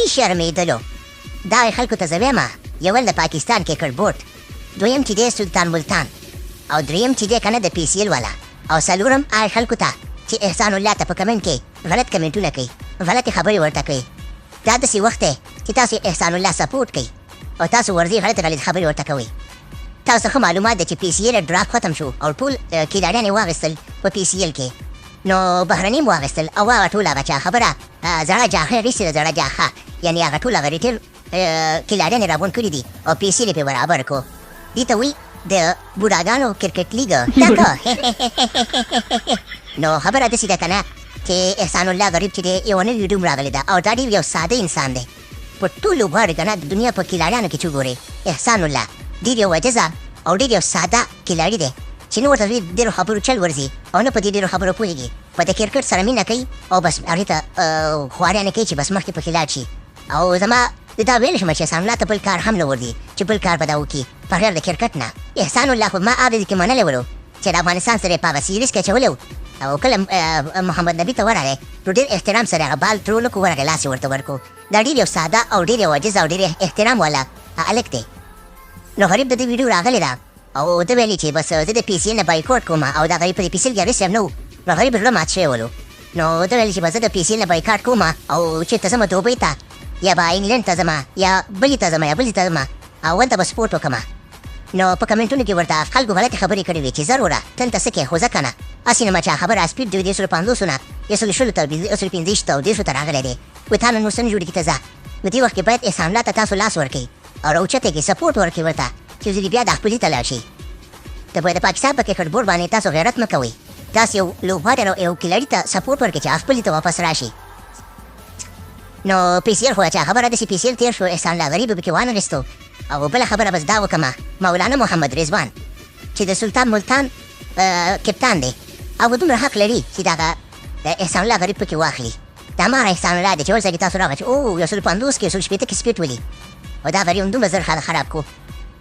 شرمېدلو. دا خلکو ته زه وایم، یول د پاکستان کرکټ بورډ، دویم چې دی سلطان ملتان، او دریم چې دی کنه د پي سي ایل والا، او څلورم هغه خلکو ته چې احسان الله ته په کمنټ کې غلط کمنټونه کوي، غلطې خبرې ورته کوي. دا داسې وخت دی چې تاسو احسان الله سپورټ کوي او تاسو ورځي غلطې غلطې خبرې ورته کوئ. تاسو ته ښه معلومات ده چې پي سي ایل ډراپ ختم شو او ټول کیلاړیان یې واغستل په پي سي ایل کې، نو بهرني هم واغستل او هغه ټول هغه چا خبره زړه جاخه ریسې ده، زړه جاخه یعنی هغه ټول هغه ریټیل کیلاړیان یې راغونډ کړي دي او پي سي ایل یې پرې برابر کو. دې ته وایي د بوډاګانو کرکټ لیګ ټاکه. نو خبره داسې ده کنه چې احسان الله غریب چې دی یوه نوې ویډیو هم راغلې ده او دا ډېر یو ساده انسان دی په ټولو لوبغاړو کنه د دنیا په کلاړیانو کې چې وګورې احسان الله ډېر یو عاجزه او ډېر یو ساده کلاړي دی چې نه ورته ډېرو خبرو چل ورځي او نه په دې ډېرو خبرو پوهېږي، په د کرکټ سره مینه کوي او بس هغې ته خواریانې کوي چې بس مخکې پکې لاړ شي. او زما زه دا ویلی شم چې احسان الله ته بل کار هم نه ورځي چې بل کار به دا وکړي بغیر د کرکټ نه. احسان الله خو ما هغه کې منلی ولو چې د افغانستان سره یې په هغه سیریز کې اچولی و او کله محمد نبي ته ورغی نو ډېر احترام سره هغه بال ترو نه کړو، ورغی لاس یې ورته ورکړو. دا ډېر یو ساده او ډېر یو عاجز او ډېر احترام والا هلک دی. نو غریب د دې ویډیو راغلې ده او ده ویلي چې بس زه د پي سي ایل نه بایکوټ کوم او دا غریب په دې پي سي ایل کې اغیستی هم نه و، نو غریب زړه مات شوی ولو. نو ده ویل چې بس زه د پي سي ایل نه بایکاټ کوم او چېرته ځم، دوبۍ ته یا به انګلینډ ته ځم یا بلي ته ځم یا بلي ته ځم او هلته به سپورټ وکړم. نو په کمنټونو کې ورته خلکو غلطې خبرې کړې وې چې ځه روره ته دلته څه کوې، خو ځه کنه هسې نه مچا خبره سپیډ د یو سلو پنځوسو نه یو سلو شلو ته یو سلو پنځه ویشت ته او دېرشو ته راغلی دی، وایي تا نه نور څه نه جوړېږي ته ځه. نو دې وخت کې باید احسان الله ته تاسو لاس ورکړئ او راوچت یې کړئ، سپورټ ورکړئ ورته چې ځلې بیا د خپلي ته لاړ شي. ته باید د پاکستان په کرکټ بورډ باندې تاسو غیرت مه کوئ، تاسو یو لوبغاړی او یو کلاړي ته سپورټ ورکړئ چې هغه خپلي ته واپس راشي. نو پي سي ایل خو چا خبره داسې پي سي ایل تیر شو، احسان الله غریب پکې وانه غیستو. او بله خبره بس دا وکړم، مولانا محمد رضوان چې د سلطان ملتان کپتان دی هغه دومره حق لري چې دغه احسان الله غریب پکې واخلي. دا هماغه احسان الله دی چې ورسره کې تاسو راغی چې او یو سل پنځوس کې یو سل شپېته کې سپیټ ولي او دا غریب هم دومره زر خراب کو.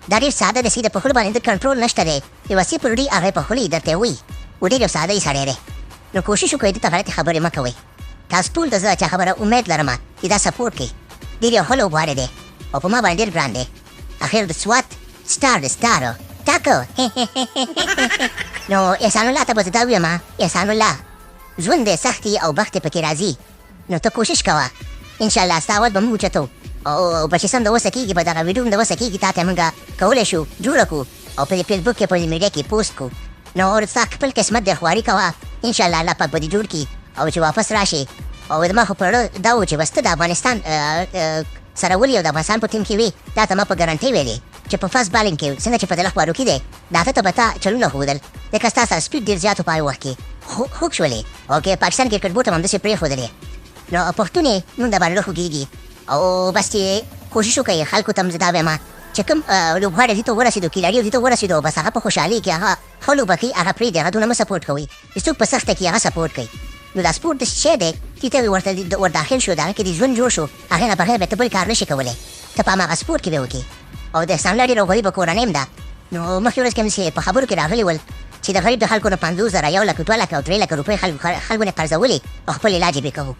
دا ډېر ساده دی، سیده په خوله باندې د کنټرول نشته دی، یوه څه پر ډي هغه په خوله یې درته وایي او ډېر یو ساده سړی دی. نو کوشش وکړئ ده ته غلطې خبرې مه کوئ. تاسو ټول ته زه چا خبره امید لرم چې دا سپورټ کوي. ډېر یو ښه لوبغاړی دی او په ما باندې ډېر ګران دی. اخر د سوات سټار دی، سټار ټاکو. نو احسان الله ته به زه دا ووایم، احسان الله ژوند دی، سختي او بخت پکې راځي، نو ته کوشش کوه انشاءالله ستا اواز به موږ اوچتو او به چې سم د وسه کېږي به دغه ویډیو هم د وسه کېږي تا ته موږ کولی شو جوړه کړو او په دې فیسبوک کې په دې میډیا کې پوسټ کړو. نو ستا خپل قسمت دی، خواري کوه انشاءالله الله پاک به دې جوړ کړي او چې واپس راشې. او زما خو په زړه دا و چې بس ته د افغانستان سره ولي او د افغانستان په ټیم کې وي، تا ته ما په ګارنټۍ ویلې چې په فاست بالینګ کې څنګه چې فضل فاروقي دی د هغه ته به تا چلونه ښودل، ځکه ستا سره سپیډ ډېر زیات و په هغه وخت کې خوږ شولې او که پاکستان کرکټ بورډ هم همداسې پرېښودلې نو پښتون یې نوم د باندې خوږېږي. او بس چې کوشش وکړئ خلکو ته هم زه دا وایم چې کوم لوبغاړی دې ته ورسېدو، کیلاړي دې ته ورسېدو، بس هغه په خوشحالۍ کې هغه ښه لوبه کوي هغه پرېږدي، هغه دونه مه سپورټ کوئ چې څوک په سخته کې هغه سپورټ کوي. نو دا سپورټ داسې شی دی چې ته ورته ور داخل شو، د هغه کې دې ژوند جوړ شو، هغې نه بغیر به ته بل کار نه شې کولی، ته په هماغه سپورټ کې به وکړې. او د احسان الله ډېره غریبه کورنۍ هم ده. نو مخکې ورځ کې هم چې په خبرو کې راغلي ول چې د غریب د خلکو نه 50,000، یو لک، 2 لکه او 3 لکه روپۍ خلکو نه قرضولې او خپل علاج یې پرې کوو.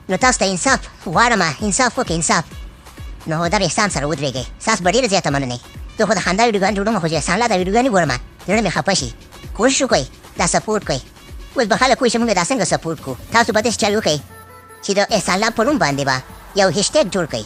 نو تاسو ته انصاف غواړم، انصاف وکړئ انصاف. نو دغه احسان سره ودرېږئ، ستاسو به ډېره زیاته مننه. زه خو د خندا ویډیوګانې جوړوم، خو چې احسان الله دا ویډیوګانې ګورم زړه مې خفه شي. کوشش وکړئ دا سپورټ کړئ. اوس به خلک وایي چې موږ دا څنګه سپورټ کړو؟ تاسو به داسې چل وکړئ چې د احسان الله په نوم باندې به یو هشټګ جوړ کړئ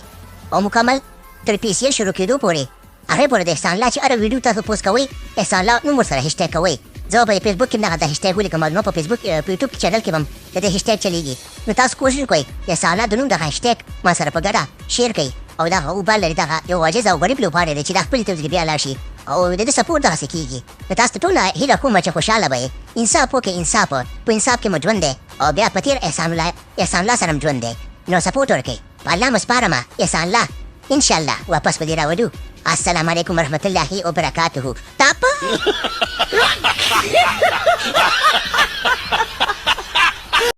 او مکمل تر پي سي ایل شروع کېدو پورې هغې پورې د احسان الله چې هره ویډیو تاسو پوسټ کوئ احسان الله نوم ورسره هشټګ کوئ. زه به په فیسبوک کې هم دغه د هشټګ ولیکم او زما په فیسبوک په یوټیوب کې چینل کې به هم د دې هشټګ چلیږي. نو تاسو کوشش وکړئ د احسان الله د نوم دغه هشټګ ما سره په ګډه شیر کړئ. او دغه اوبه لري، دغه یو عاجز او غریب لوبغاړی دی چې دا خپلې ته بیا لاړ شي او د ده سپورټ دغسې کېږي. نو تاسو ته ټول هیله کوم چې خوشحاله به یې. انصاف وکړئ انصاف، په انصاف کې مو ژوند دی او بیا په تېر احسان الله احسان الله سره هم ژوند دی. نو سپورټ ورکړئ، په الله مو سپارم احسان الله، انشاءالله واپس به دې راولو. السلام علیکم ورحمت الله وبرکاته. تاپه.